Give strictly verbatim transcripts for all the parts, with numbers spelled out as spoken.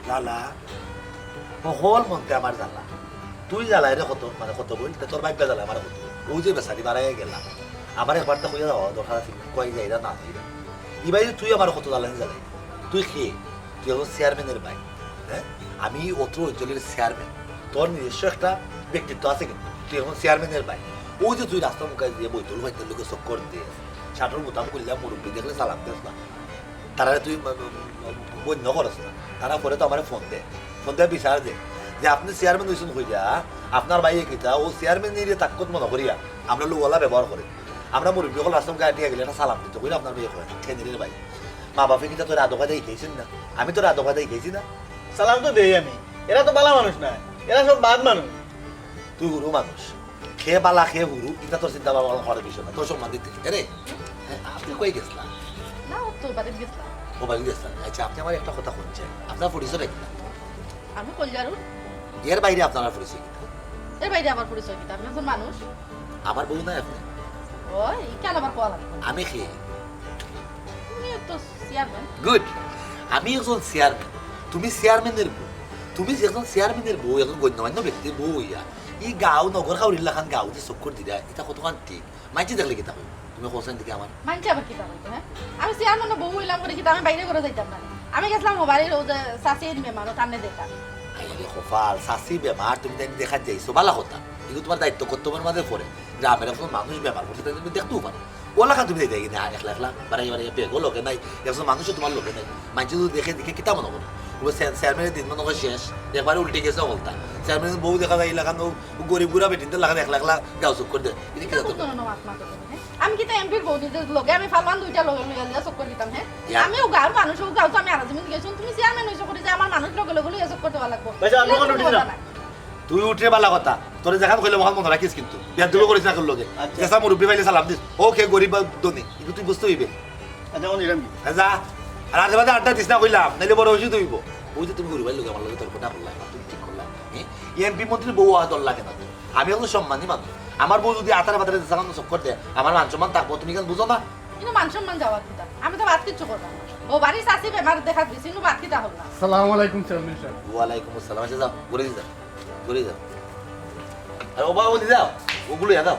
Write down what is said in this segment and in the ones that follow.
জ্বালা, হকল মন্তে আমার জ্বালা। তুই জ্বালায় রে কত, মানে কত বইন, তে তোর ভাইব্বা জ্বালায় আমার কত। অউ যে বেচারি বারাইয়া গেলা, আমার একবার তো কইয়া যাওয়া দরকার আছিল, কই যাইরা না যাইরা। ইবায় যে তুই আমার কত জ্বালানি জ্বালাই, তুই কে? তুই অখন চেয়ারম্যানের ভাই, হ্যাঁ? আমি অত্র অঞ্চলের চেয়ারম্যান, তোর নিজস্ব একটা ব্যক্তিত্ব আছে কিন্তু, তুই অখন চেয়ারম্যানের ভাই। অউ যে তুই রাস্তা মুখায় দিয়া বইতল ভাইন্দের লগে চক্কর দেস, শার্টর বুতাম খুলিয়া মুরব্বি দেখলে সালাম দেস না, তারারে তুই ম-, ম-, ম-, গণ্য করস না। তারা পরে তো আমারে ফোন দে, ফোন দে বিচার দে যে আপনে চেয়ারম্যান অইছইন কইরা আপনার ভাইয়ে কিতা অউ চেয়ারম্যানরে তাকত মনো করিয়া আমরার লগে অলা ব্যবহার করে। আমরা মুরব্বি অকল রাস্তা মুখায় আটিয়া গেলে একটা সালাম দিতো কইরা আপনার ভাইয়ে কয়, "ঠেনিরের ভাই, মা বাপে কিতা তোরে আদব কায়দা হিকাইছইন না? আমি তোরে আদব কায়দা হিকাইছি না?" সালাম তো দেই আমি, এরা তো বালা মানুষ না, এরা সব বাদ মানুষ। তুই হুরু মানুষ, কে বালা কে হুরু, ইতা তোর চিন্তা ভাবনা করার বিষয় না, তোর সম্মান দিতে। এরে, হ্যাঁ, আপনে কই গেছলা? না, অউ তো বাড়িত গেছলাম। অউ বাড়িত গেছলা? আচ্ছা, আপনে আমারে একটা কথা কইন চাই, আপনার পরিচয়টা কিতা? আমি কইলাম। এর বাইরে আপনার আর পরিচয় কিতা? এর বাইরে আমার পরিচয় কিতা? আমি একজন মানুষ। আমার বউ নায় আপনে? ওই, ই কেন আবার কওয়া লাগবো? আমি কে? তুমি তো চেয়ারম্যান। গুড। আমি একজন চেয়ারম্যান, তুমি চেয়ারম্যানের বউ। তুমি যে একজন চেয়ারম্যানের বউ, একজন গণ্যমান্য ব্যক্তির বউ অইয়া ই গাঁও নগর খাউরির লাখান গাঁও যে চক্কর দিরা, ইতা কতখান ঠিক? মাইনষে দেখলে কিতা কইবো? তুমি কওছাইন দেখি আমার। মাইনষে আবার কিতা কইবো, হ্যাঁ? আমি চেয়ারম্যানর বউ অইলাম করি কিতা আমি বাইরে ঘরো যাইতাম না? আমি গেছলাম অউ বাড়ির অউ যে চাচির বেমার, তানে দেখা। আরে কপাল, চাচি বেমার, তুমি তাইন দেখাত যাইছো, বালা কথা। ইগু তুমার দায়িত্ব কর্তব্যর মাঝে পড়ে। গ্রামের একজন মানুষ বেমার পড়ছে, তাইন তুমি দেখতেও পারো। অলাখান তুমি যাইতায় কিনা একলা একলা, বাড়াইয়া বাড়াইয়া ব্যাগও লগে নাই, একজন মানুষও তুমার লগে নাই। মাইনষে যদি দেখে, দেখে কিতা মনো করবো? অউ চেয়ার-, চেয়ারম্যানের দিন মনো কয় শেষ, একবারে উল্টে গেছে অবস্থা। চেয়ারম্যানের বউ দেখা যায় ইলাখান অউ গরিব গুড়া বেটিন্তর লাখান একলা একলা গাঁও চক্কর দেয়। ইতা কিতা ইতা তো জাতর কোনো মাত মাতো তুমি, হ্যাঁ? আমি কিতা এমপির বউ নিজর লগে, আমি ফালওয়ান দুইটা লগে লইয়া লইয়া চক্কর দিতাম, হ্যাঁ? ইয়া। আমি অউ গাঁওর মানুষ, অউ গাঁও তো আমি আরাজিমিন গেছি, তুমি চেয়ারম্যান অইছো করি যে আমার মানুষ লগে লগে লইয়া চক্কর দেওয়া লাগবো। ভাই সাহেব, আপনি ইলা কোনো উঠি না। কথা না। তুই উঠরে বালা কথা, তোরে যেখান কইলাম অখান মনো রাখিস কিন্তু। বেয়াদবি করিস না কেউর লগে। আচ্ছা। যেসা মুরব্বি পাইলে সালাম দিস, অউ কে গরিব বা ধনী, ইগু তুই বুঝতে অইবে। আচ্ছা, অখন দিলাম কি? এ যা, আর আজে বাজে আড্ডা দিস না কইলাম, নাইলে বড় অসুবিধা অইবো। অউ যে তুমি গরিব ভাইর লগে আমার লগে তর্কটা করলায়, তুমি ঠিক করলায় না। হ্যাঁ? এমপি মন্ত্রীর বউ অওয়া দরকার না তো। আমি একজন সম্মানী মানুষ। আমার বউ যদি আতারে বাতারে যেসান চক্কর দেয়, আমার মান সম্মান থাকবো, তুমি কেনে বুঝো না? কিন্তু মান সম্মান যাওয়ার কিতা? আমি তো বাদ কিচ্ছু করতাম না। অউ বাড়ির চাচি বেমার দেখাত গেছি, কিন্তু বাদ কিতা করলাম? আসসালামু আলাইকুম চেয়ারম্যান সাব। ওয়ালাইকুম আসসালাম। আচ্ছা যাও, ঘরে যাও, ঘরে যাও। আর ও বাবা বলি যাও, অগুলো ইয়া দাও।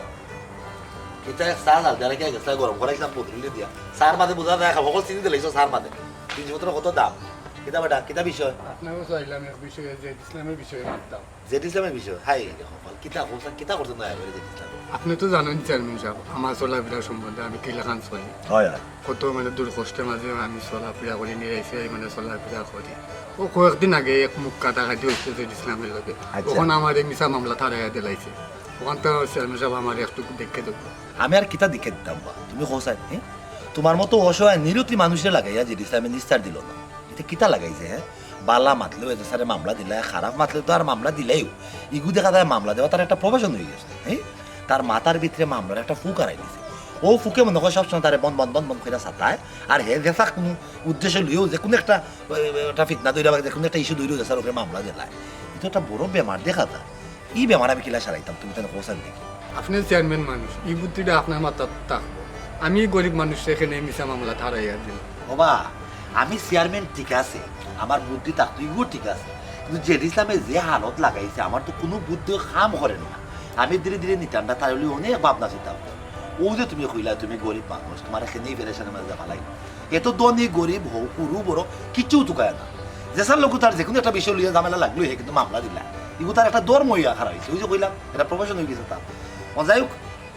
কিতা এক চা জাল দিয়া রাখিয়া গেছে, গরম করা একদম বদলিলে দিয়া। চার মাঝে বুঝা যায়, হকল চিনি দিলাইছো চার মাঝে। জিনিসপত্র কত দাম। কিতা বেটা, কিতা বিষয়? আপনারেও চাইলাম এক বিষয়ে, জেড ইসলামের বিষয়ে মাততাম। জেড ইসলামের বিষয়? হায় রে কপাল, কিতা করছে, কিতা করছে নয়া করি জেড ইসলাম? আপনে তো জানইন চেয়ারম্যান সাব, আমার চলাফিরা সম্বন্ধে আমি কিলাখান চলি। হয়, হয়। কত মানে দুঃখ কষ্টর মাঝে আমি চলাফিরা করি, নিরাই চিরাই মানে চলাফিরা করি। অউ কয়েকদিন আগে এক মুখ কাটাকাটি অইছে জেড ইসলামের লগে। আচ্ছা। অখন আমারে মিছা মামলাত আটকাইয়া দিলাইছে। অখান তো চেয়ারম্যান সাব আমারে একটু দেখিয়া দেউক্কা। আমি আর কিতা দেখিয়া দিতাম বা? তুমি কও চাই, হ্যাঁ? তুমার মতো অসহায় নিরুতি মানুষরে লাগাইয়া জেড ইসলামে নিস্তার দিলো না। ইতে কিতা লাগাইছে, হ্যাঁ? বালা মাতলেও এ যে স্যারে মামলা দিলায়, খারাপ মাতলেও তো আর মামলা দিলায়উ। ইগু দেখা যায় মামলা দেওয়া তার একটা profession অইগেছে, হ্যাঁ? তার মাথার ভিতরে মামলার একটা ফুক আরাই দিছে। অউ ফুকে মনো কয় সবসময় তারে বন বন বন বন কইরা সাতায়, আর হে যেসা কুনু উদ্দেশ্য লইয়াউ যে কুনু একটা, এ, এ, একটা ফিতনা ধইরা বা যে কুনু একটা issue ধইরাউ যে স্যার অগুরে মামলা দিলায়। ইতা একটা বড় বেমার দেখা যায়। ই বেমার আমি কিলা সারাইতাম, তুমি তাইলে কও চাইন দেখি। আপনে চেয়ারম্যান মানুষ, ই বুদ্ধিটা আপনার মাথাত থাকবো। আমি গরিব মানুষ, এখানে মিছা মামলা ঠারাইয়া দিন। ওবা, আমি চেয়ারম্যান ঠিক আছে, আমার বুদ্ধি থাকতো, ইগু ঠিক আছে, কিন্তু জেড ইসলামে যে হালত লাগাইছে, আমার তো কুনু বুদ্ধি কাম করে না। আমি ধীরে ধীরে নিতাম না, তার অইলে অনেক ভাবনা চিন্তা করতাম। অউ যে তুমি কইলা, তুমি গরিব মানুষ, তুমার এখানেই পেরেশানির মাঝে ফালাই। এত ধনী গরিব হউক, হুরু বড়, কিচ্ছু তুকায় না। যেসার লগে তার যেকুনু একটা বিষয় লইয়া ঝামেলা লাগলো, হে কিন্তু মামলা দিলা। ইগু তার একটা ধর্ম অইয়া খাড়া অইছে। অউ যে কইলাম, এটা profession অই গেছে তার। ও যাই হোক,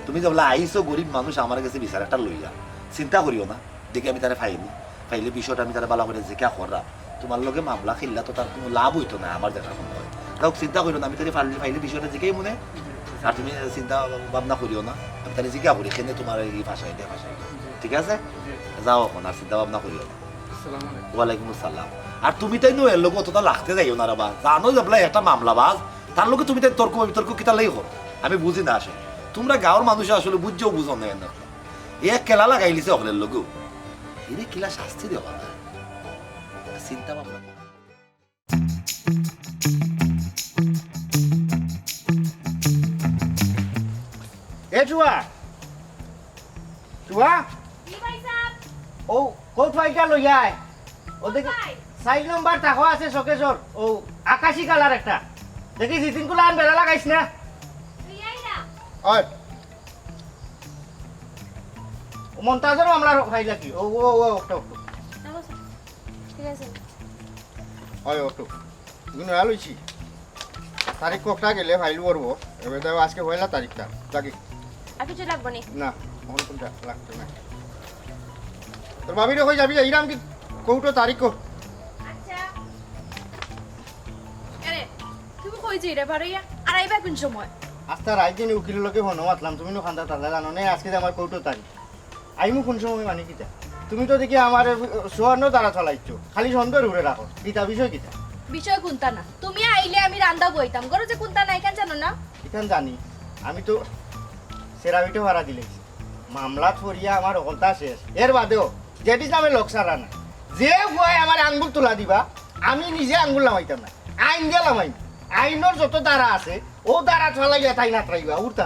তুমি যে বলে আইছো গরিব মানুষ, আমার গেছে বিচার একটা লইয়া। চিন্তা করিও না, দেখি আমি তারে পাইনি। পাইলে বিষয়টা আমি তারে ভালা করি জিকা কররাম। তুমার লগে মামলা খেললা তো তার কুনু লাভ অইতো না, আমার দেখার মনে অয়। যাউক, চিন্তা করিও না, আমি তারে পাইলে, পাইলে বিষয়টা জিকাই মনে। আর তুমি চিন্তা ভাবনা করিও না, আমি তারে জিকা করি, কেনে তুমার এই ফাঁসাই দে, ফাঁসাই দে। ঠিক আছে? যাও অখন, আর চিন্তা ভাবনা করিও না। আসসালামু আলাইকুম। ওয়ালাইকুম আসসালাম। আর তুমি তাইন এর লগে অতটা লাগতে যাইও না রে বা। জানো যে বলে একটা মামলাবাজ, তার লগে তুমি তাইন তর্ক বিতর্ক কিতার লাগি করো? আমি বুঝি না আসলে। তুমরা গাঁওর মানুষ আসলে বুঝিয়াও বুঝো না এর না। এ খেলা লাগাইলিছে হকলর লগেউ। এরে কিলা শাস্তি দেওয়া যায়? চিন্তা ভাবনা করো। এ জুয়া, জুয়া, জি ভাই সাহেব। ও কোট ফাইলটা লইয়া আয়। ও দেখি, কোথায়? চাইর নম্বর তাকো আছে শোকেসর, ও আকাশি কালার একটা। দেখি জিতিন কুলান বেড়া লাগাইস না। লইয়া আইরা। ওই। ও মন্তাজর মামলার ফাইল কি? ও, ও, ও, ওটা, ওটা। দেখো স্যার। ঠিক আছে। ওই, ওটা। ইগুন নয়া লইছি। তারিখ কটা গেলে ফাইল করবো। এবার দেখো আজকে পয়লা তারিখটা। বাকি আর কিছু লাগবো নি? না, অখন কুনটা লাগতো না। তোর ভাবিরে কই যাবি? ইরাম কি কোর্টো তারিখ কো? আচ্ছা। আরে, তুমি কই যাইরে বারইয়া? আর আইবা কোন সময়? আস্তা রাইত দিন উকিলর লগে ফোনো মাতলাম, তুমি নু কান্দা তাল্লা জানো নে, আজকে যে আমার কোর্টো তারিখ। আইমু কোন সময় মানে কিতা? তুমি তো দেখি আমার সুবর্ণ দ্বারা চালাইছো, খালি সন্দেহ উড়ে রাখো, কিতা বিষয় কিতা? বিষয় কুনতা না, তুমি আইলে আমি রান্দা বইতাম, ঘরো যে কুনতা নাই কেন জানো না? ইখান জানি, আমি তো সেরাবিটো ভাড়া দিলাইছি, মামলাত পড়িয়া আমার অকলতা শেষ। এর বাদেও জেডিস নামে লোক সারা না, যে ফুয়ায় আমার আঙ্গুল তুলা দিবা, আমি নিজে আঙ্গুল লামাইতাম না, আইন দিয়া লামাইম। আইনর যত ধারা আছে, ও ধারা চালাইয়া তাই না তাইবা উড়তা।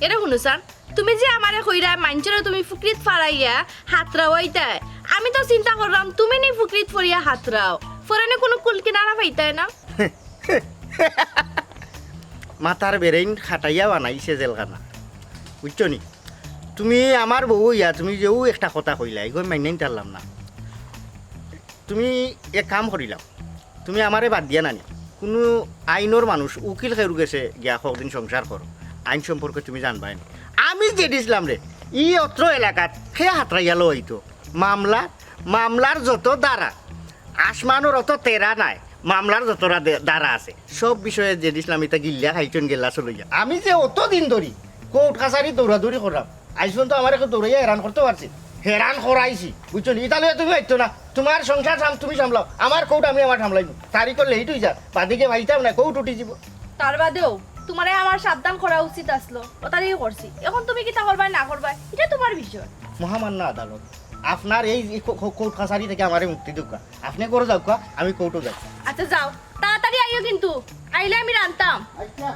এরে হুনো স্যার, তুমি যে আমারে কইরায়, মাইনষরে তুমি ফুকরিত ফারাইয়া হাতরাওয়াইতায়। আমি তো চিন্তা করলাম, তুমি নি ফুকরিত ফড়িয়া হাতরাও। ফরানে কুনু কুল কিনারা পাইতায় না। মাথার বেরেইন খাটাইয়া বানাইছে জেলখানা। বুঝছো নি? তুমি আমার বউ অইয়া, তুমি যেউ একটা কথা কইলায়, ইগু মাইন্না নিতাম পারলাম না। তুমি এক কাম করিলাও, তুমি আমারে বাদ দিয়া নানি, কুনু আইনর মানুষ, উকিল কেউর গেছে গিয়া কয়দিন সংসার করো, আইন সম্পর্কে তুমি জানবায় নি। আমি জেডিস ইসলামরে, ই অত্র এলাকাত কে হাতরাইয়া লইতো? মামলা, মামলার যত ধারা, আসমানর অত তেরা নাই, মামলার যত রা-, দে-, ধারা আছে, সব বিষয়ে জেডিস ইসলাম ইতা গিল্লা খাইছইন গেলা চলইয়া। আমি যে অত দিন ধরি কোর্ট কাছারি দৌড়াদৌড়ি করলাম, আইজ পর্যন্ত আমারে কেউ দৌড়াইয়া হেরান করতে পারছে? হেরান করাইছি, বুঝছো নি? ইতা লইয়া তুমি আইতো না, তুমার সংসার সাম-, তুমি সামলাও, আমার কোর্ট আমি আমার সামলাইমু। তারিখও লেট অই যার, বাদে গিয়া পাইতাম না, কোর্ট উঠি যিবো। তার বাদেও তুমারে আমার সাবধান করা উচিত আছলো, অতারেই করছি। অখন তুমি কিতা করবায় না করবায়, ইটা তুমার বিষয়। মহামান্য আদালত, আপনার এই, এই কো-, কো-, কোর্ট কাছারি থাকি আমারে মুক্তি দেউক্কা। আপনে ঘরো যাউক্কা, আমি কোর্টো যাই। আচ্ছা যাও, তাড়াতাড়ি আইও কিন্তু, আইলে আমি রানতাম। আচ্ছা।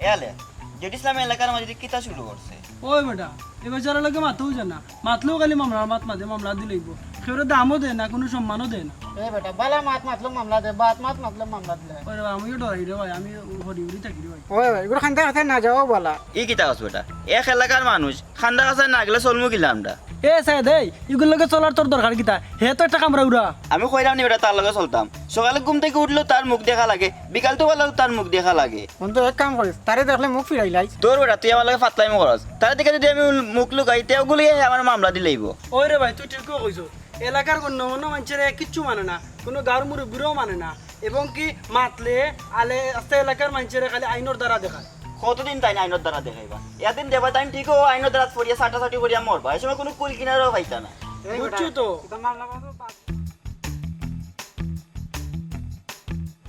এ আলে, জেড ইসলাম এলাকার মাঝে কিতা শুরু করছে? ওই বেটা, এ বেচারার লগে মাতও যায় না, মাতলেও খালি মামলার মাত মাতে, মামলা দিলাইবো। কেউরে দামও দেয় না, কুনু সম্মানও দেয় না। এ বেটা, বালা মাত মাতলেও মামলা দেয়, বাদ মাত মাতলেও মামলা দিলায়। ওরে ভাই, আমিও ডরাই রে ভাই, আমি হরি হরি থাকি রে ভাই। ওই ভাই, ইগুর কান্দা কথা না যাওয়া বালা। ই কিতা কস বেটা? এক এলাকার মানুষ, কান্দা কাছাই না গেলে চলমু কিলা আমরা? এ সাইদ, এই, ইগুর লগে চলার তোর দরকার কিতা? হে তো একটা কামড়া উড়া। আমি কইরাম নি বেটা, তার লগে চলতাম। সকালে ঘুম থাকি উঠলেও তার মুখ দেখা লাগে, বিকাল তো বেলাও তার মুখ দেখা লাগে। বন্ধু, এক কাম করিস, তারে দেখলে মুখ ফিরাইলাইস। তোর বেটা, তুই আমার লগে ফাতলামি করস। তারে দেখে যদি আমি উল-, মুখ লুকাই, তে অগুলিয়ে আমার মামলা দিলাইবো। ওই রে ভাই, তুই ঠিকও কইছস। এলাকার গণ্যমান্য মানষরে কিচ্ছু মানে না, কুনু গাঁওর মুরব্বিরেও মানে না, এবং কি মাতলে আলে আস্তা এলাকার মানষরে খালি আইনর দ্বারা দেখায়। কতদিন তাইন আইনর দ্বারা দেখাইবা? এদিন দেবা তাইন ঠিকও আইনর দ্বারা পড়িয়া ছাটাছাটি করিয়া মরবা, এই সময় কুনু কুল কিনারাও পাইতা না। বুঝছো তো?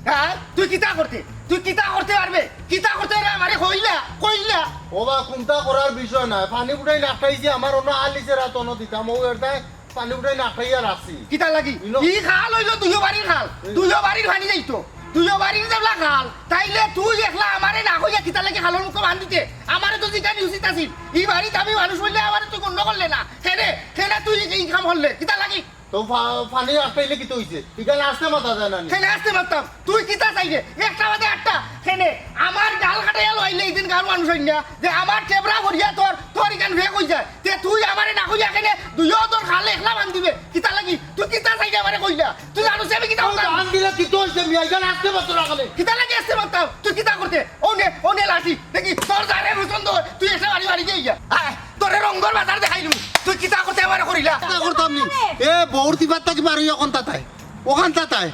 হ্যাঁ, তুই কিতা করতে? তুই কিতা করতে পারবে? কিতা করতে পারবে? আমারে কইলা, কইলা। ওবা, কুন্তা করার বিষয় নায়। পানি ফুটাই নাকটাইছি, আমার অন্য আলিছে রাত অন্য দিতাম। ও এরদায় পানি ফুটাই নাকটাইয়া রাখছি। কিতা লাগি? ইনো। ই খাল অইলো দুইও বাড়ির খাল। এই। দুইও বাড়ির পানি যাইতো। তুইও বাড়ির যেবলা খাল, তাইলে তুই একলা আমারে না কইয়া কিতা লাগি খালর মুখো বান্ধিতে? আমারে তো জিকানি উচিত আছিল। ই বাড়িত আমি মানুষ অইলে আমারে তুই গণ্য করলে না। কেনে, কেনে তুই ই কাম করলে? কিতা লাগি? তো ফা-, ফানি আটকাইলে কিতা অইছে? ইখান আস্তে মাতা যায় না নি? কেনে আস্তে মাততাম? তুই কিতা চাইরে? একটা বাদে একটা। কেনে, আমার গাল কাটাইয়া লইলে ইদিন গাঁওর মানুষ অইন না যে আমার টেবরা করিয়া তোর, তোর ইখান ফেক অই যায়। তে তুই আমারে না কইয়া কেনে দুইও তোর খাল একলা বান্ধিবে? কিতা লাগি? তুই কিতা চাইরে আমারে কইলা? তুই জানোস আমি কিতা করতাম? বান্ধিলে কিতা অইছে মিয়া? ইখান আস্তে মাত্র রাখালে। কিতা লাগি আস্তে মারতাম? তুই কিতা করতে? অনে, অনে লাঠি। দেখি, তোর যারে পছন্দ অয়, তুই একটা বাড়ি বাড়ি দিয়া আয়। তোরে রঙ্গর বাজার দেখাইলু। তুই কিতা করতে আমারে করিলা? কিতা করতাম নি? এ, বউর দিবার তাকি মারি অখান তাতায়। অখান তাতায়।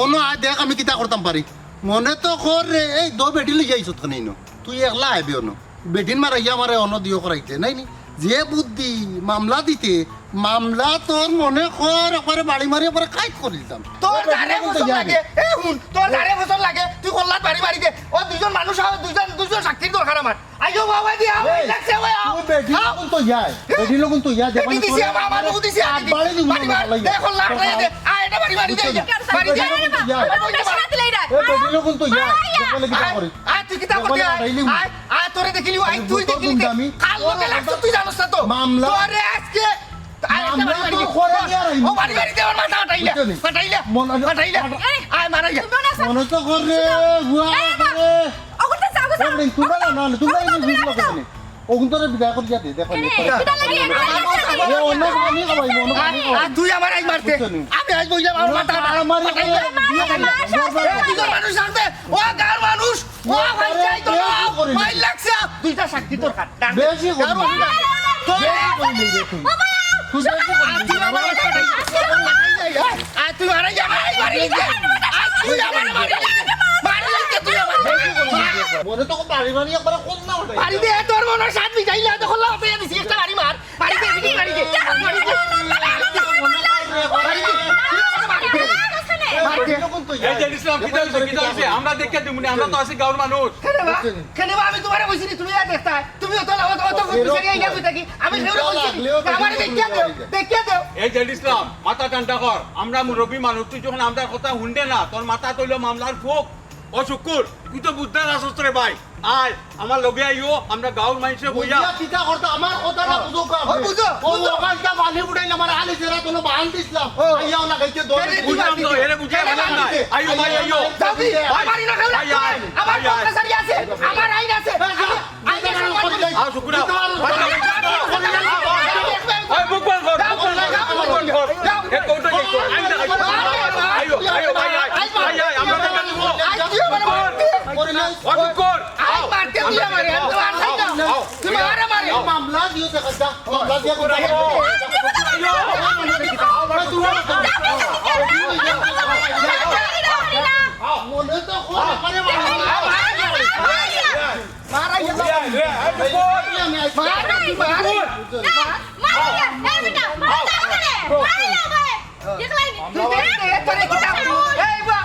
অনো আয় দেখ আমি কিতা করতাম পারি। মনে তো কর রে, এই দো বেটি লইয়া আইছত কেনে ইনো? তুই একলা আইবে অনো। বেটিন মারাইয়া আমারে অনো দিও করাইতে, নাই নি? যে বুদ্ধি, মামলা দিতে, মামলা তোর মনে কর একবারে বাড়ি মারি একবারে কাইট করি দিতাম। তোর যারে পছন্দ লাগে, এ হুন, তোর যারে পছন্দ লাগে, তুই কল্লাত বাড়ি মারি দে। ও দুইজন মানুষ আও, দুইজন, দুইজন সাক্ষীর দরকার আমার। আইও বাবা দিয়া, এই, লাগছে ওই আও। তুই বেটি আও। লোকন তো যায়, এ, বেটি লোকন তো যায়, বেটি দেখো দিছি, না, আমার, আমার লোক দিছি, আট বাড়ি দিব বাড়ি না, মার, লাগি। দে কল্লাত দে, আয়, এটা বাড়ি মারি দে, বুঝছো নি? বাড়ি দে। বেটি লোকন তো যায়। আমার লোক বেশি মাতিলে এটা। এ, বেটি লোকন তো যায়, আয়, দেখো না, কিতা আয়, করে। আয়, তুই কিতা করতে আয়? আয়, আয়, তোরে দেখিলি, আই, আমি তুই বুঝতে দেখিলি, পারতাম আমি। কাল লোকে লাগছে, তুই জানোস না তো। মামলা। তোরে আজকে, আয়, একটা মামলা বাড়ি তো বাড়ি। করে নিয়ে আর আইবো। ও বাড়ি বাড়ি দে, আমার মাথা ফাটাইলে, বুঝছো নি? ফাটাইলে, মন-, ফাটাইলে। এই, আয়, মারাইয়া। মনে তো করে, হুয়া এই, করে। ওগুলো যাও, যাও। এই, তোমরা না, না, তোমরা ওগুলো এই তোমরা বিপদ যাও। করে নি। ওগুন তোরে বিদায় করি যা দে, দেখো, কেনে? দেখো। কিতা লাগে? এ, অন্য পানি খাওয়াই, অন্য পানি খাওয়াই। আর তুই আমার আই মারতে। বুঝছো নি? আমি আই বইলাম, আমার মাথা আমার মারি ফাটাইলে। মারি, মারি, মারি, মারি। এ, দুজন মানুষ আছে। ও গাঁওর মানুষ, ও ভাই, যাই তো না, মাইর লাগছে। দুইটা সাক্ষী দরকার। বেশি করে গাঁওর মানুষ। তোর বেশি করে দিবি তুই। তুই বেশি করে দিবি। আর তুই আমার মারি যা, মারি যা। আর তুই আমার মারি যা। মারি যা, তুই আমার। বেশি করে দিবি। মনে তো বাড়ি বাড়ি একবারে কোন না ওঠে। বাড়ি দে, তোর মনে সাত বিঘা ইলা তো খোলা হতে দিছি, একটা বাড়ি মার। বাড়ি দে, বাড়ি দে, বাড়ি দে। বাড়ি দে। এই যে ইসলাম, কিতা অইছে, কিতা অইছে? আমরা দেখিয়া দিমু নে, আমরা তো আছি গাঁওর মানুষ। কেনে বা? কেনে বা? আমি তুমারে কইছি নি, তুমি ইয়া দেখতায়। তুমি অত, অত, অত বিচারি আইয়া কইতা কি? আমি কেউরে কইছি নি? আমারে দেখিয়া দেও, দেখিয়া দেও। এই যে ইসলাম, মাথা ঠান্ডা কর। আমরা মুরব্বি মানুষ, তুই যখন আমরার কথা হুনরে না, তোর মাথাত অইলো মামলার ফুক। ও শুকুর, তুই তো বুঝতে পারছস রে ভাই। আয়, আমার লগে আইও, আমরা গাঁওর মাইনষে বইয়া। বুঝিয়া কিতা করতা, আমার কথাটা বুঝো কা? ও, বুঝো, ও, বুঝো। ওখানটা পানি উঠাইলে আমার আলি জেরা কোনো বাহান দিছিলাম। ও। আইয়াও না, খাইতে দৌড়ে কেনে বুঝলাম তো, এরে বুঝাই বললাম না। আইও ভাই, আইও। যাও কি? ভাই, আমার ইনো কেউ ভাই, লাগতো আয়, না। আমার ভাই, আয়। কর্মচারী আছে, আমার আইন আছে। হ্যাঁ, যা। আমি, আমি যা, যা, যা। আও, শুকুর আও। ভাই, যাও। ওই, মুখ বন্ধ কর, মুখ বন্ধ কর, মুখ বন্ধ কর। এ, কোর্টে যাই, কোর্টে। আইন দেখাই। আইও, আইও, ভাই, আয়। ভাই, আয়, আমরা দেখা দিব। আয়, তুই আমার মারতে। ওই, মুখ কর। আয়, আও। মারতে তুই আমারে, আমি তো আর খাই না। আও, আও। তুই মার আমারে। মামলা দিও দেখা যা। মামলা দিয়ে কোথায়? মনে তো হয়, আরে মামলা। মার আইয়া। মার, মার। মার, মার, এই বেটা, মার, মার, মার, মার। তুই দেখ, দেখ, তোরে কিতা করি? এই বা,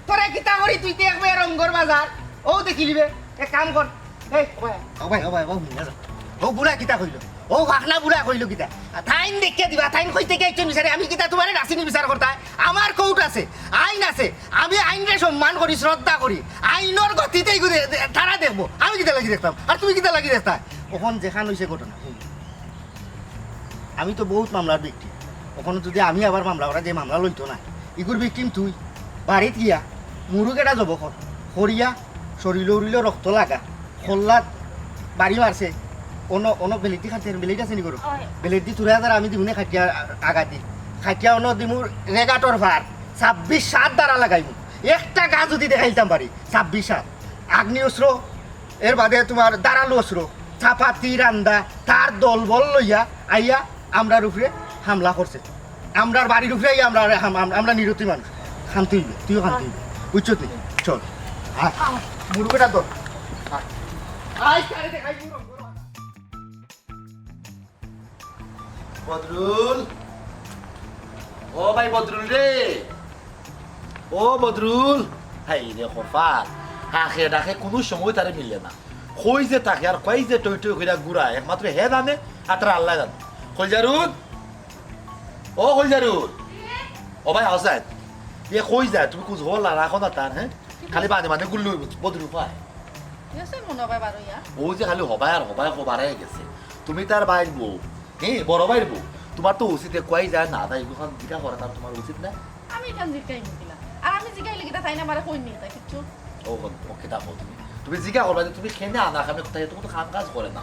তোরে কিতা করি? তুই দেখ বে রঙ্গর বাজার। ও দেখিলিবে। এক কাম কর। এই, ও ভাই, ও ভাই, ও ভাই, ও ভাই, ও বুড়া কিতা কইলো? ও ফাকনা বুড়া কইলো কিতা? আর তাইন দেখিয়া দিবা, তাইন কইতে গিয়া একজন বিচারে, আমি কিতা তুমারে নাচিনি বিচার করতায়? আমার কোর্ট আছে, আইন আছে, আমি আইনরে সম্মান করি, শ্রদ্ধা করি, আইনর গতিতেই গু-, দে-, দে-, তারা দেখবো, আমি কিতা লাগি দেখতাম? আর তুমি কিতা লাগি দেখতায়? অখন যেখান অইছে ঘটনা, আমি তো বউত মামলার victim, অখন যুদি আমি আবার মামলা করা যে মামলা লইতো না, ইগুর victim তুই, বাড়িত গিয়া মুরুগ এটা জব কর, করিয়া শরীলো উরিলো রক্ত লাগা, খল্লাত বাড়ি মারছে, অনো, অনো blade দি কাটতে, blade আছে নি ঘরো? অয়। Blade দি তুরা হাজার আমি দিমুনে কাটিয়া আগা দি। কাটিয়া অনো দিমু রেগাটর ফার, ছাব্বিশ সাত ধারা লাগাইমু। একটা গা যুদি দেখাইতাম পারি, ছাব্বিশ সাত। আগ্নেয় অস্ত্র, এর বাদে তুমার ধারালো অস্ত্র, চাপাতি, রান্দা, তার দলবল লইয়া আইয়া আমরার উপরে হামলা করছে। আমরার বাড়ির উপরে আইয়া আমরা, আম-, আম-, আমরা নিরুতি মানুষ। শান্তি অইবে, তুইও শান্তি অইবে। বুঝছো তুই? চল। আয়। মুরুগ এটা ধর। আয়। আয়, কারে দেখাই মুরুগ। বদরুল, ও ভাই বদরুল রে, ও বদরুল, হায় রে কপাল, হাকে ডাকে কুনু সময় তারে মিলে না। কই যে থাকে আর কই যে টই টই কইরা ঘুরায়, একমাত্র হে জানে আর তার আল্লায় জানে। কলজারুল, ও কলজারুল, ও ভাই হোসেন, ইয়ে কই যায়? তুমি খোঁজ খবর লা-, রাখো না তার, হ্যাঁ? খালি বাদে বাদে গুল্লি অইবো, বদরুপা। গেছে মনে হয় বারো ইয়া। ও যে খালি হবায় আর হবায়, হবায় গেছে। তুমি তার ভাইর বউ, হ্যাঁ, বড় ভাইর বউ। তোমার তো উচিত এ কই যায় না যায়, এগুলো জিজ্ঞা করা তার তোমার উচিত না? আমি ইখান জিকাই নিছিলাম। আর আমি জিকাইলে কিতা তাইন আমারে কইন নি তাই কিচ্ছু? ও হল, ও কিতা কও তুমি? তুমি জিজ্ঞা করবা যে তুমি কেনে আনা কামে কোথায়, তুমি তো কাম কাজ করে না।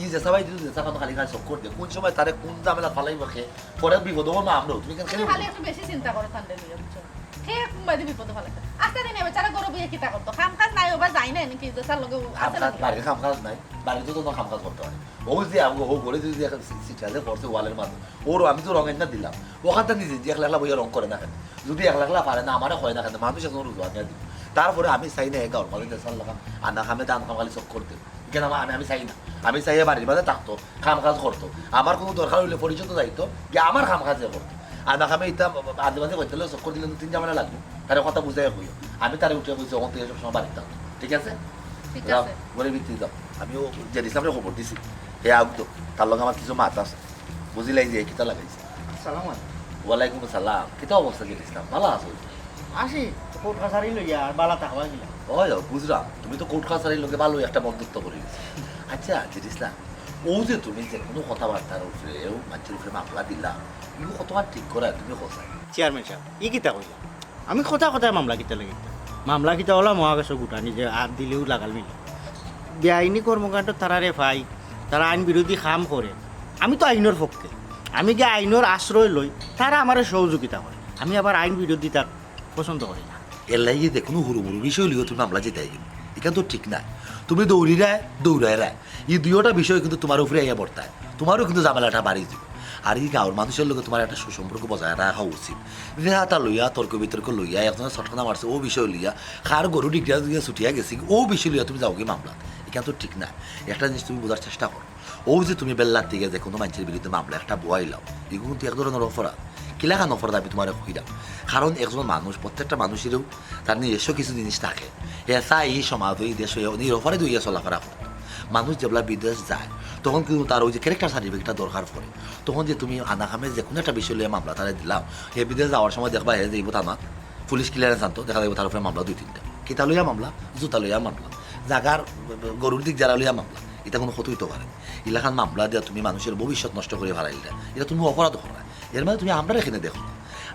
ই যে সবাই দিল যে সবাই খালি খালি চক্কর দে, কোন সময় তারে কোন ঝামেলা ফালাইবো খে, পরে বিপদ হবো না আমরাও। তুমি কেন তুমি খালি একটু বেশি চিন্তা করো ঠান্ডা নিয়ে, বুঝছো? খে কোনবাদি বিপদে ফালাইতে। আস্তে দিনে বেচারা গরু বিয়ে কিতা করতো? কাম কাজ নাই, ওবা যাই না নাকি যে স্যার লগে ও কাম আছে কাজ, নাকি? বাড়ির কাম কাজ নাই, বাড়িতে তো কোনো কাম কাজ করতে হয়। ও যে আমগো ও করে যদি একটা সি-, সিটটা যে পড়ছে ওয়ালের মাঝে, ওর আমি তো রঙের না দিলাম, ওখানটা নিজে যে একলা একলা বইয়া রং করে না কেন? যদি একলা একলা পারে না, আমারে হয় না কেন? মানুষ এখন রুজু আনিয়া দিব। তারপরে আমি চাই না এগারো মাঝে দেশার লাগাম, আনা কামে দান কাম খালি চক্কর দেব। কেন আমার, আমি, আমি চাই না। আমি চাই এ বাড়ির মাঝে থাকতো, কাম কাজ করতো। আমার কোনো দরকার হইলে পরিচিত যাইতো, গিয়ে আমার কাম কাজ এ করতো। আনা কামে ইতা আজে বাজে করতে হলে চক্কর দিলে তিন ঝামেলা লাগবে। তারে কথা বুঝাই কইও। আমি তারে উঠে বলছি, ওখান থেকে সবসময় বাড়িতে থাকতো। ঠিক আছে? ঠিক যাও, আছে। ঘরে ভিতরে যাও। আমিও যে দিছিলাম খবর দিছি। হে আউক তো, তার লগে আমার কিছু মাত আছে। বুঝিলাই যে কিতা লাগাইছে। আসসালামু আলাইকুম। ওয়ালাইকুম আসসালাম। কিতা অবস্থা জেড ইসলাম? ভালা আছো? আছি, কোর্ট কাছারি লইয়া আর বালা থাকবা গিলা। ওই, ওই, বুঝলাম। তুমি তো কোর্ট কাছারির লগে ভালো একটা বন্ধুত্ব করে গেছো। আচ্ছা, জেড ইসলাম, ও যে তুমি যে কোনো কথাবার্তার উপরে, ও মানুষের উপরে মামলা দিলা, এগুলো কতবার ঠিক করা তুমি কোথায়? চেয়ারম্যান সাহেব, ই কিতা কইলা? আমি কথা কথায় মামলা কিতা লাগি দিতাম? মামলা কিতা ওলা মহাকাশ গুটানি যে আর দিলেও লাগাল মিলে। বেআইনি কর্মকাণ্ড তারারে পাই, তারা আইন বিরোধী কাম করে। আমি তো আইনর পক্ষে, আমি গিয়া আইনর আশ্রয় লই, তারা আমারে সহযোগিতা করে। আমি আবার আইন বিরোধিতা পছন্দ করি না। এর লাগি যে কোনো হুরুমুরু বিষয় লইও তুমি মামলা জিতাই গেল, এখান তো ঠিক নাই। তুমি দৌড়িরায়, দৌড়াইরায়, এই দুইটা বিষয় কিন্তু তোমার উপরে আইয়া বর্তায়, তোমারও কিন্তু ঝামেলাটা বাড়ি দিব। আর এই গাঁওর মানুষের লগে তোমার একটা সুসম্পর্ক বজায় রাখা উচিত। যেহাতা লইয়া তর্ক বিতর্ক লইয়া একজনের ছটকানা মারছে, ও বিষয় লইয়া কার গরু ডিগরা দিয়া ছুটিয়া গেছে, ও বিষয় লইয়া তুমি যাওগি মামলা, এখান তো ঠিক না। একটা জিনিস তুমি বোঝার চেষ্টা করো, ও যে তুমি বেল্লার দিকে যে কোনো মানুষের বিরুদ্ধে মামলা একটা বওয়াইলাও, এগুলো কিন্তু এক ধরনের অপরাধ। কিলাখান অপরাধ আমি তোমার কইলাম, কারণ একজন মানুষ, প্রত্যেকটা মানুষেরও তার নিজস্ব কিছু জিনিস থাকে। হে চাই এই সমাজ, এই দেশ, এই অপরাধ হইয়া চলাফেরা করতো। মানুষ যেবলা বিদেশ যায়, তখন কিন্তু তার ওই যে ক্যারেক্টার সার্টিফিকেটটা দরকার পড়ে। তখন যে তুমি আনা কামে যে কোনো একটা বিষয় লইয়া মামলা তারে দিলাও, হে বিদেশ যাওয়ার সময় দেখবা হে যাইব থানাত, পুলিশ ক্লিয়ারেন্স আনতো, দেখা যাইব তার উপরে মামলা দুই তিনটা। কিতা লইয়া মামলা? জুতা লইয়া মামলা, জাগার গরুর দিক যারা লইয়া মামলা, এটা কোনো ক্ষতি হইতে পারে না। ইলাখান মামলা দিয়া তুমি মানুষের ভবিষ্যৎ নষ্ট করে ফালাইলে, এটা তুমি অপরাধ করা। এর মানে তুমি আমরা এখানে দেখো না।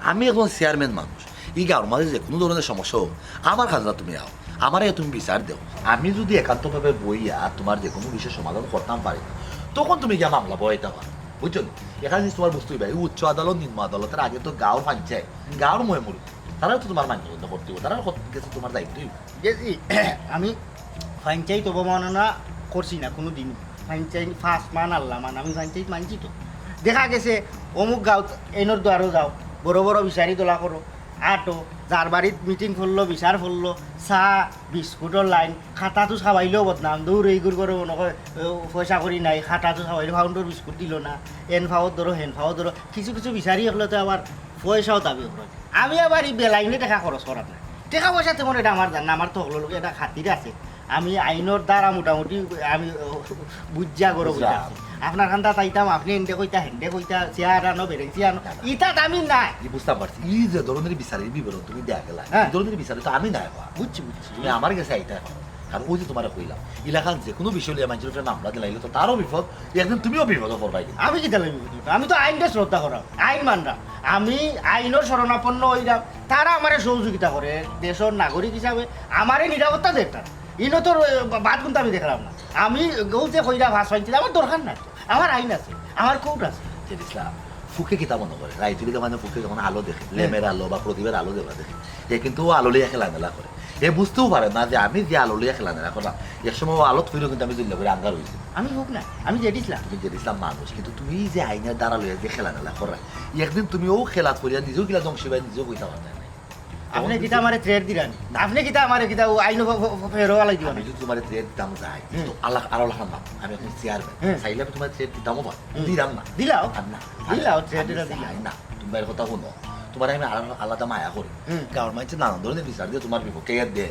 আমি একজন চেয়ারম্যান মানুষ, এই গাঁওর মাঝে যে কোনো ধরনের সমস্যা হোক, আমার খাজনা তুমি আও, আমারে তুমি বিচার দেও। আমি যদি একান্তভাবে বইয়া তোমার যে কোনো বিষয় সমাধান করতাম পারি না, তখন তুমি গিয়া মামলা বওয়াইতে পারো, বুঝছো নি? এখানে জিনিস তোমার বুঝতে হইবে, এই উচ্চ আদালত, নিম্ন আদালতের আগে তো গাঁও পঞ্চায়েত, গাঁওর ময়মুরি, তারাও তো তোমার মান্য করতে হবে, তারাও কত কিছু তোমার দায়িত্ব হইবে। যে জি, আমি পঞ্চায়েত অবমাননা করছি না কোনো দিন। পঞ্চায়েত ফার্স্ট মান আল্লাহ মান, আমি পঞ্চায়েত মানছি তো। দেখা গেছে অমুক গাঁও, এনর দুয়ারো যাও, বড় বড় বিচারি দলা করো, আটো, যার বাড়িত মিটিং করলো, বিচার করলো, চা, বিস্কুটর লাইন, খাতা তো সাবাইলেও বদনাম, দৌড় এই গুড় করে মনে হয়, ও, পয়সা করি নাই, খাতা তো সাবাইলে ফাউন্ডর বিস্কুট দিল না, এন ফাওত ধরো, হেন ফাওত ধরো, কিছু কিছু বিচারি হকলে তো আবার পয়সাও দাবি করে। আমি আবার এই বেলাইনে টাকা খরচ করার না, টাকা পয়সা তেমন এটা আমার জান না, আমার তো হকলের লগে এটা খাতির আছে। আমি আইনর দ্বারা মোটামুটি আমি, ও, বুঝিয়া গরো বুঝা। বুঝা আছে। আপনার কান্দা চাইতাম, আপনি এন্ডে কইতা, হেন্ডে কইতা, চেয়ার আনো, বেরেন্সি আনো, না, না। ইতাত আমি নাই। ই বুঝতাম পারছি, ই যে ধরনের বিচারের বিবরণ তুমি দেয়া গেলা, হ্যাঁ। এই ধরনের বিচারে তো আমি নাই হওয়া। বুঝছি, বুঝছি। তুমি আমার গেছে আইতা এখন। কারণ ওই যে তোমারে কইলাম, ইলাখান যে কোনো বিষয় লইয়া মানুষের উপরে মামলা দিলাইলে তো তারও বিপদ, একদিন তুমিও বিপদে পড়বাই। আমি কিতা লাগি বিপদ? আমি তো আইনরে শ্রদ্ধা করাম, আইন মানরাম। আমি আইনর শরণাপন্ন হইলাম, তারা আমারে সহযোগিতা করে, দেশর নাগরিক হিসাবে আমারে নিরাপত্তা দেয় তারা। ইনো তো র-, বাদ কিন্তু আমি দেখলাম না। আমি গৌ যে কইরা ভাষ পাইছি, আমার দরকার নাই তো। আমার আইন আছে, আমার কোর্ট আছে। জেড ইসলাম, ফুকে কিতা মনে করে? রাইতুলি মানে ফুকে যখন আলো দেখে, লেমের আলো বা প্রদীপের আলো যেগুলো দেখে, এ কিন্তু ও আলো লইয়া খেলাধুলা করে। এ বুঝতেও পারে না যে আমি যে আলো লইয়া খেলাধুলা করলাম, এক সময় ও আলোত ফিরেও কিন্তু আমি জুল্লা করে আঙ্গার হয়েছি। আমি হোক না, আমি জেড ইসলাম। তুমি জেড ইসলাম মানুষ, কিন্তু তুমি যে আইনের দ্বারা লইয়া যে খেলাধুলা করায়, একদিন তুমি ও খেলাত করিয়া নিজেও গিলা ধ্বংস হইবা, নিজেও কইতা পারবে না। আপনি কিতা আমারে থ্রেট দিলেন? আপনি কিতা আমারে কিতা ও আইন ফ-, ফ-, ফ-, ফেরো আলাই দিবেন? আমি যদি তোমারে থ্রেট দিতাম যাই, হুম। তো আল্লাহ, আর আল্লাহ না, আমি এখন চেয়ারম্যান। হুম। চাইলে আমি তোমারে থ্রেট দিতামও পারি। হুম। দিলাম না। দিলাও। আর না। দিলাও, আমি থ্রেট এটা চাই দিলাও। না। তুমি এর কথা শুনো। তোমারে আমি আর আলাদা মায়া করি। হুম। গাঁওর মাঝে নানান ধরনের বিচার দিয়ে তোমার বিপক্ষে এর দে।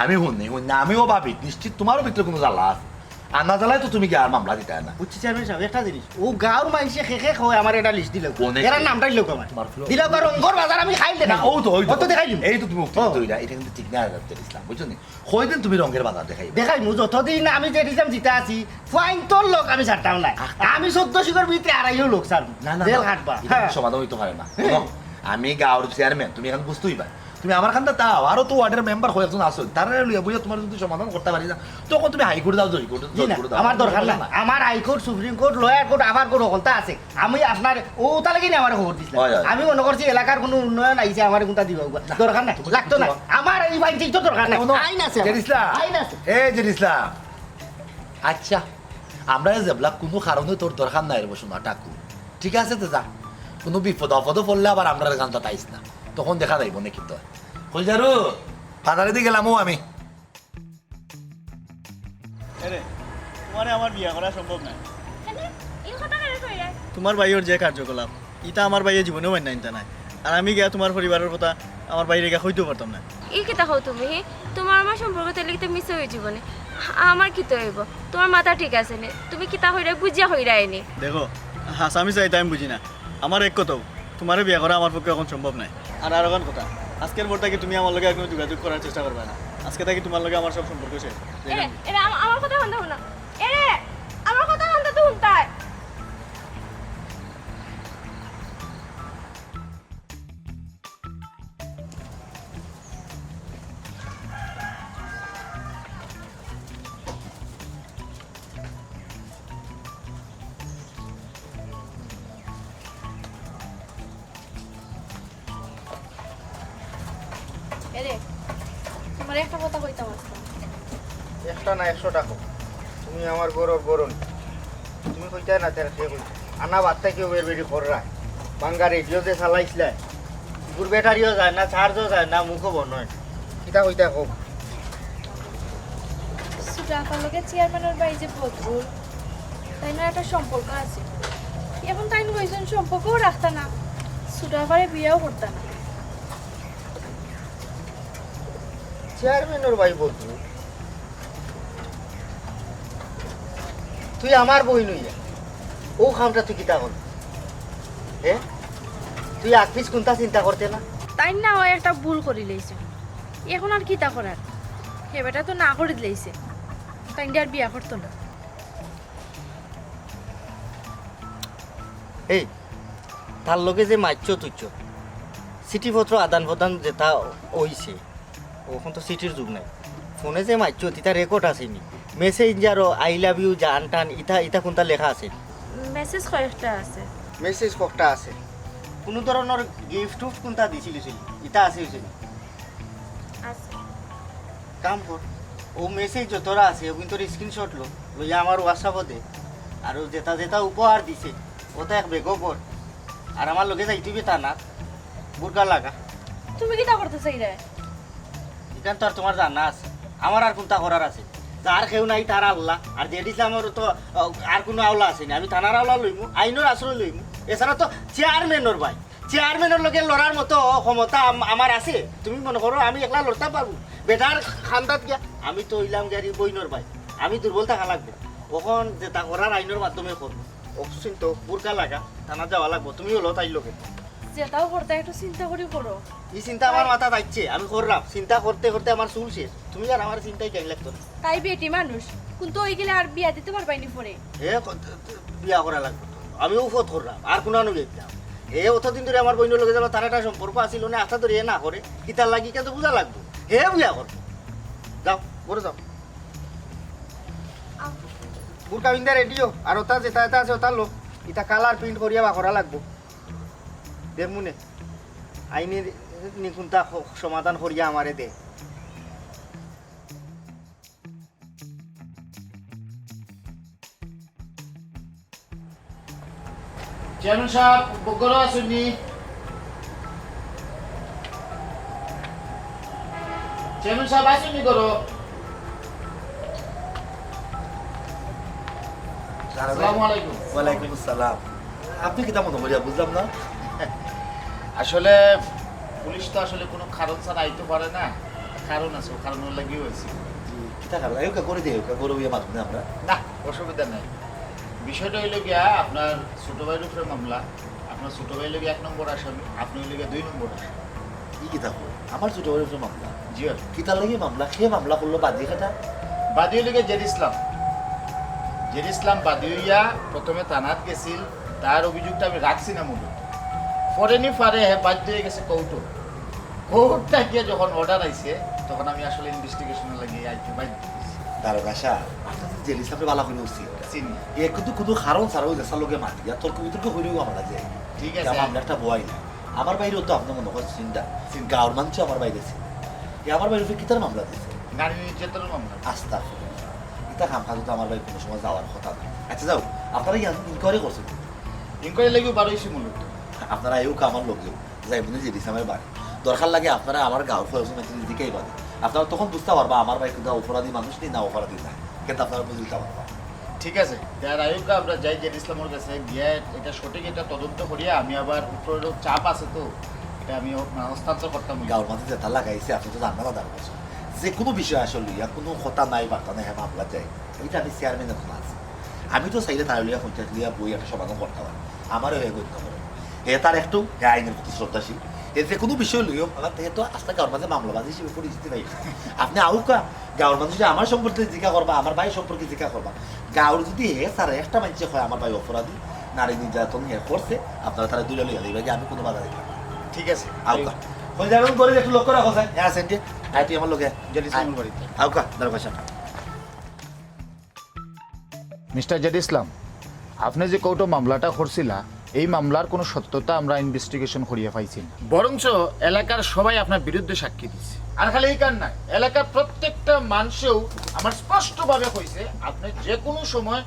আমি শুনি, শুনি না, আমিও ভাবি, নিশ্চিত তোমারও ভিতরে কোনো জ্বালা আছে। আনা জ্বালায় তো তুমি গিয়া আর মামলা দিতায় না। বুঝছি চেয়ারম্যান সাব, একটা জিনিস, অউ গাঁওর মাইনষে কে কে কয় আমার একটা লিস্ট দিলাও। কোনে এরার কে? নামটা দিলাও আমার। তোমার ফুলো- দিলাও বা রঙ্গর বাজার আমি খাইল না, দেখাই। অউ তো, অউ তো। অত দেখাই দিমু। এই তো তুমি উক্তি অ। দিলা, ইটা কিন্তু ঠিক না, জেড ইসলাম, বুঝছো নি? কয়দিন তুমি রঙ্গর বাজার দেখাইবা? দেখাইমু, যতদিন আমি জেড ইসলাম জিতা আছি, ফাইন তোর লোক আমি ছাড়তাম না। আহ। আমি চৌদ্দ শিখর ভিতরে আড়াইও লোক ছাড়মু। না, না, জেল না। খাটবা। ইটা হ্যাঁ। সমাধান অইতো পারে না। হুম। শোনো, আমি গাঁওর চেয়ারম্যান, তুমি অখন বুঝতে অইবা। তুমি আমার কান্দাত আও, আরো তো ওয়ার্ডর মেম্বার কয়েকজন আছইন, তারারে লইয়া বইয়া তোমার যদি সমাধান করতাম পারি না, তখন তুমি হাইকোর্ট যাও, জজকোর্ট, জি না, জজকোর্ট যাও। আমার দরকার নাই। আমার high court, supreme court, lower court, upper court হকলতা আছে। আমি আপনার অউ তার লাগি নি আমারে খবর দিছলা। হয়, হয়। আমি মনে করছি এলাকার কুনু উন্নয়ন আইছে, আমারে কুনতা দিবা। না, দরকার নাই, তুমি লাগতো না। আমার ই ফাইন তো দরকার নাই। শোনো, আইন আছে আমার। জেড ইসলাম। আইন আছে। এ জেড ইসলাম। আচ্ছা, আমরা যেবলা কুনু কারণে তোর দরকার নাই রে বসুন না, টাকু। ঠিক আছে, তো যা। কুনু বিপদ আপদো পড়লে আবার আমরার কান্দাত আইস না। তখন দেখা যাইবো নে কিতা। কইল যারু, বাজারেদি গেলামু আমি। এরে, তোমারে আমার বিয়া করা সম্ভব নায়। কেনে? ই কথা কেনে কইরায়? তোমার ভাইর যে কার্যকলাপ, ইতা আমার ভাইয়ে জীবনেও মাইন্না নিতা নায়। আর আমি গিয়া তোমার পরিবারর কথা আমার ভাইরে গিয়া কইতেও পারতাম না। ই কিতা কও তুমি, হি? তোমার আমার সম্পর্ক তাইলে কিতা মিছা অইযিবো নি? আমার কিতা অইবো? তোমার মাথা ঠিক আছে নি? তুমি কিতা কইরায় বুঝিয়া কইরায় নি? দেখো, হাছা মিছা ইতা আমি বুঝি না। আমার এক কথাউ, তোমারে বিয়া করা আমার পক্ষে অখন সম্ভব নায়। আর আর অখান কথা, আজকের পর থাকি তুমি আমার লগে আর কুনু যোগাযোগ করার চেষ্টা করবায় না। আজকে থাকি তোমার লগে আমার সব সম্পর্ক শেষ। এরে, এরে, আমা-, আমার কথা হুনো, হুনো। এরে, আমার কথা হুনতে তো হুনতায়। এরে, তোমারে একটা কথা কইতাম আজকে। একটা না, একশোটা কও। তুমি আমার ঘরর বড় নি। তুমি কইতায় না, তার কে কইতায়? আনা বাদ থাকি কেউ বের বেরি কররা। ভাঙ্গা রেডিও যে চালাইছলায়, ইগুর ব্যাটারিও যায় না, চার্জও যায় না, মুখও বন্ধ অয়। কিতা কইতায় কও? ছোট আপার লগে চেয়ারম্যানর ভাই যে বদরুল, তাইন একটা সম্পর্ক আছে। অখন তাইন কইছইন সম্পর্কও রাখতা না, ছোট আপারে বিয়াও করতা না। চেয়ারম্যানর ভাই বদরুল, তুই আমার বইন অইয়া অউ কামটা তুই কিতা করলি? হে? তুই আগপিছ কুন্তা চিন্তা করতে না? তাইন না অয় একটা ভুল করিলাইছে, অখন আর কিতা করার? হে বেটা তো না করি দিলাইছে, তাইনরে আর বিয়া করতো না। এই, তার লগে যে মাতছো তুইছো, চিঠিপত্র আদান প্রদান যেটা অইছে, অখন তো চিঠির যুগ নাই। ফোনে যে মাতছো, ইতা রেকর্ড আছে নি? মেসেঞ্জারো "I love you জান টান", ইতা, ইতা কুন্তা লেখা আছে নি? মেসেজ কয়েকটা আছে। মেসেজ কয়েকটা আছে। কুনু ধরনর গিফট টুফট কুন্তা দিছিলি, ইতা আছে অইছে নি? আছে। কাম কর, অউ মেসেজ যতরা আছে, অগুইন্তর স্ক্রিনশট ল, লইয়া আমার WhatsApp-ও দে। আর অউ যেটা যেটা উপহার দিছে, অটা এক ব্যাগো ভর। আর আমার লগে যাইতে অইবো থানাত, বুরকা লাগা। তুমি কিতা করতে চাইরায়? ইখান তো আর তোমার জানা আছে, আমার আর কুন্তা করার আছে? যার কেউ নাই তার আল্লাহ, আর জেড ইসলামর তো, আহ, আর কুনু আওলা আছে নি? আমি থানার আওলা লইমু, আইনর আশ্রয় লইমু। এছাড়া তো চেয়ারম্যানর ভাই, চেয়ারম্যানর লগে লড়ার মতো ক্ষমতা আম-, আমার আছে? তুমি মনে করো আমি একলা লড়তাম পারমু? বেটার কান্দাত গিয়া, আমি তো অইলাম গিয়া রে বইনর ভাই, আমি দুর্বল থাকা লাগবো। অখন যেটা করার আইনর মাধ্যমে করমু। অক্সিন তো বুরকা লাগা, থানাত যাওয়া লাগবো, তুমিও ল তাইর লগে। যেটাও করতায় একটু চিন্তা করি করো। ই চিন্তা আমার মাথাত আইছে, আমি কররাম। চিন্তা করতে করতে আমার চুল শেষ। তুমি আর আমার চিন্তায় কেন লাগতো না? তাই বেটি মানুষ, কুন্তা অইগেলে আর বিয়া দিতে পারবায়নি পরে। হে ক-, ত-, ত-, বিয়া করা লাগবো তো। আমি উফত কররাম, আর কুনানো বিয়া দিতাম। হে অতদিন ধরি আমার বইনর লগে যেন তার একটা সম্পর্ক আছিল না, আশা ধরি হে না করে। কিতার লাগি কিন্তু বুঝা লাগবো। হে বিয়া করবো। যাও, ঘরো যাও। বুরকা পিন্দা রেডিও, আর অটা যেটা এটা আছে অটা ল। ইটা কালার প্রিন্ট করিয়া বার করা লাগবো। দেখমুনে। আইনি নি কুন্তা হ-, সমাধান করিয়া আমারে দে। চেয়ারম্যান সাব, ঘরো আছইন নি? চেয়ারম্যান সাব, আছইন নি ঘরো? আসসালামু আলাইকুম। ওয়ালাইকুম আসসালাম। আপনি কিতা মনে করিয়া বুঝলাম না। আসলে পুলিশ তো আসলে কোনো কারণ ছাড়া আইতে পারে না, কারণ আছে, ও কারণর লাগিও আইছি। জি। কিতা কারণ? আইউক্কা, ঘরো দি আইউক্কা, ঘরো বইয়া মাতমু নে আমরা। না, অসুবিধা নাই। বিষয়টা অইলো গিয়া, আপনার ছোট ভাইর উপরে মামলা। আপনার ছোট ভাই অইলো গিয়া এক নম্বর আসামি, আপনি অইলো গিয়া দুই নম্বর আসামি। ই কিতা কয়? আমার ছোট ভাইর উপরে মামলা? জি অয়। কিতার লাগি মামলা? কে মামলা করলো? বাদী কেটা? বাদী অইলো গিয়া জেড ইসলাম। জেড ইসলাম বাদী অইয়া প্রথমে থানাত গেছিল, তার অভিযোগটা আমি রাখছি না মূলত। পরে নি পারে হে বাধ্য অইয়া গেছে কোর্টো। কোর্ট থাকিয়া যখন অর্ডার আইছে, তখন আমি আসলে ইনভেস্টিগেশনর লাগি আইতে বাধ্য অইছি। দারোগা সাব, আপনে তো জেড ইসলামরে ভালা করি উচিত। চিনি। এ কিন্তু কুনু কারণ ছাড়া অউ যেসার লগে মাতিয়া তর্ক বিতর্ক করিউ মামলা দেয়। ঠিক ইটা আছে। মামলা একটা বয় না। আমার ভাইরেও তো আপনে মনো করইন চিনতা। গাঁওর মানষে আমার ভাইরে চিনে। এ আমার ভাইর উপরে কিতার মামলা দিছে? নারী নির্যাতনর মামলা। আস্তাগফিরুল্লাহ। ইতা কাম কাজো তো আমার ভাই কুনু সময় যাওয়ার কথা না। আচ্ছা যাউক, আপনারা ইনকোয়ারি করছইন? ইনকোয়ারি লাগিউ বার অইছি মূলত। আপনারা আইউক্কা আমার লগেউ, যাইমু নে জেড ইসলামর বাড়ি। দরকার লাগে আপনারা আমার গাঁওর কয়েকজন মাইনষরে জিকাইবা নে। আপনারা তখন বুঝতা পারবা আমার ভাই কিতা অপরাধী মানুষ নি না অপরাধী নায়। কিন্তু আপনারা বুঝিতা পারবা। ঠিক আছে, তে আইউক্কা আমরা যাই জেড ইসলামর গেছে, গিয়া ইটা সঠিক ইটা তদন্ত করিয়া আমি আবার উপরেরও চাপ আছে তো, ইটা আমি ও-, মানে হস্তান্তর করতাম। গাঁওর মাঝে যেতা লাগাইছে আপনে তো জানইন না দারোগা সাব। যেকুনু বিষয় আসল লইয়া কুনু কথা নাই বার্তা নাই, হে মামলা যায়। ইটা আমি চেয়ারম্যান অখন আছি। আমি তো চাইলে তারে লইয়া পঞ্চায়েত লইয়া বই একটা সমাধান করতা পারি। আমারে হে গণ্য করে। হে তার একটু, হে আইনর প্রতি শ্রদ্ধাশীল। হে যেকুনু বিষয় লইয়া, হে তো আস্তা গাঁওর মাঝে মামলাবাজ হিসাবে পরিচিতি পাইছে। আপনে আউক্কা, গাঁওর মানষে আমার সম্পর্কে জিকা করবা, আমার ভাই সম্পর্কে জিকা করবা। গাঁওর যুদি হে ছাড়া একটা মানষে কয় আমার ভাই অপরাধী, নারী নির্যাতন হে করছে, আপনারা তারে ধরিয়া লইয়া যাইবা গি, আমি কুনু বাধা দিতাম না। ঠিক আছে। আউক্কা। কই যাইবা, ঘরো একটু লক্ষ্য রাখো, স্যার। হে আছইন নি? আয় তুই আমার লগে। জেড ইসলামর বাড়িত। আউক্কা, দারোগা সাব। মিস্টার জেড ইসলাম, আপনে যে কোর্টো মামলাটা করছিলা, এই মামলার কুনু সত্যতা আমরা ইনভেস্টিগেশন করিয়া পাইছি না। বরঞ্চ এলাকার সবাই আপনার বিরুদ্ধে সাক্ষী দিছে। আর খালি ইখান নায়, এলাকার প্রত্যেকটা মানষেও আমার স্পষ্টভাবে কইছে, আপনে যেকুনু সময়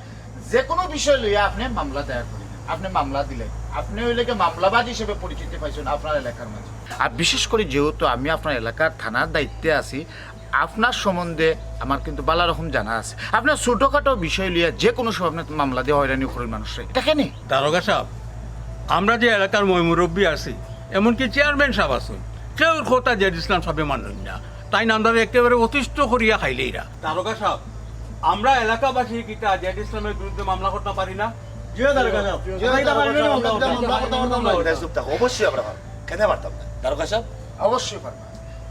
যেকুনু বিষয় লইয়া আপনে মামলা দায়ের করিবা, আপনে মামলা দিলাইবা, আপনে অইলে গি মামলাবাজ হিসাবে পরিচিতি পাইছইন আপনার এলাকার মাঝে। আর বিশেষ করি যেহেতু আমি আপনার এলাকার থানার দায়িত্বে আছি, আপনার সম্বন্ধে আমার কিন্তু ভালা রকম জানা আছে। আপনার ছোটখাটো বিষয় লইয়া যেকুনু সময় আপনে মামলা দিয়া হয়রানি করইন মানষরে, ইটা কেনে? দারোগা সাব, আমরা যে এলাকার ময়-মুরব্বি আছি, এমনকি চেয়ারম্যান সাব আছইন, কেউর কথা জেড ইসলাম সাবে মানইন না। তাইন আমরারে একেবারে অতিষ্ঠ করিয়া খাইলাইরা। দারোগা সাব, আমরা এলাকাবাসী কিতা জেড ইসলামর বিরুদ্ধে মামলা করতাম পারি না? জি অয় দারোগা সাব। জি অয় দারোগা সাব। ওটা চুপ থাকো, অবশ্যই আমরা পারমু। কেনে পারতাম না? দারোগা সাব? অবশ্যই পারবা।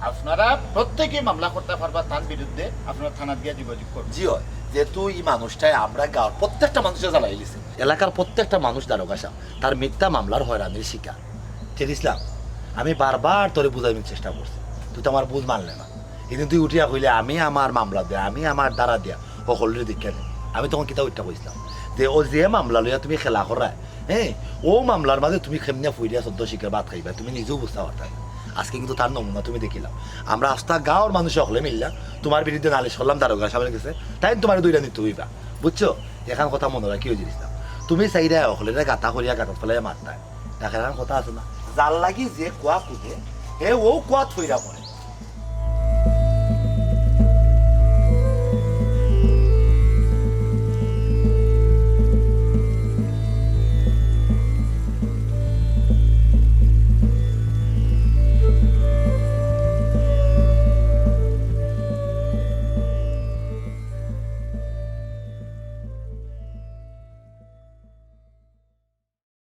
আপনারা প্রত্যেকেই মামলা করতা পারবা তার বিরুদ্ধে, আপনারা থানাত গিয়া যোগাযোগ করবা। জি অয়, যেহেতু ই মানুষটায় আমরা গাঁওর প্রত্যেকটা মানষরে জ্বালাইলিছে, এলাকার প্রত্যেকটা মানুষ দারোগা সাব, তার মিথ্যা মামলার হয়রানির শিকার। জেড ইসলাম, আমি বারবার তোরে বুঝাইবার চেষ্টা করছি, তুই তো আমার বুঝ মানলে না। হিদিন তুই উঠিয়া কইলে আমি আমার মামলা দিয়া, আমি আমার ধারা দিয়া হকলরে দেখিয়া নেই। আমি তখন কিতা উঠা কইছলাম যে অউ যে মামলা লইয়া তুমি খেলা কররায়, হে, অউ মামলার মাঝে তুমি কেমনে পড়িয়া চৌদ্দ শিকের ভাত খাইবায়, তুমি নিজেও বুঝতা পারতায়। আজকে কিন্তু তার নমুনা তুমি দেখিলাও। আমরা আস্তা গাঁওর মানষে হকলে মিলিয়া তুমার বিরুদ্ধে নালিশ করলাম দারোগা সাবর গেছে, তাইন তুমারে ধরিয়া নিতো অইবা, বুঝছো? এখান কথা মনো রাখিও জেড ইসলাম। তুমি চাইরায় হকলরে গাতা করিয়া গাতাত ফালাইয়া মারতায়, দেখো এখান কথা আছে না, যার লাগি যে কুয়া কুদে, হে অউ কুয়াত পড়িয়া মরে।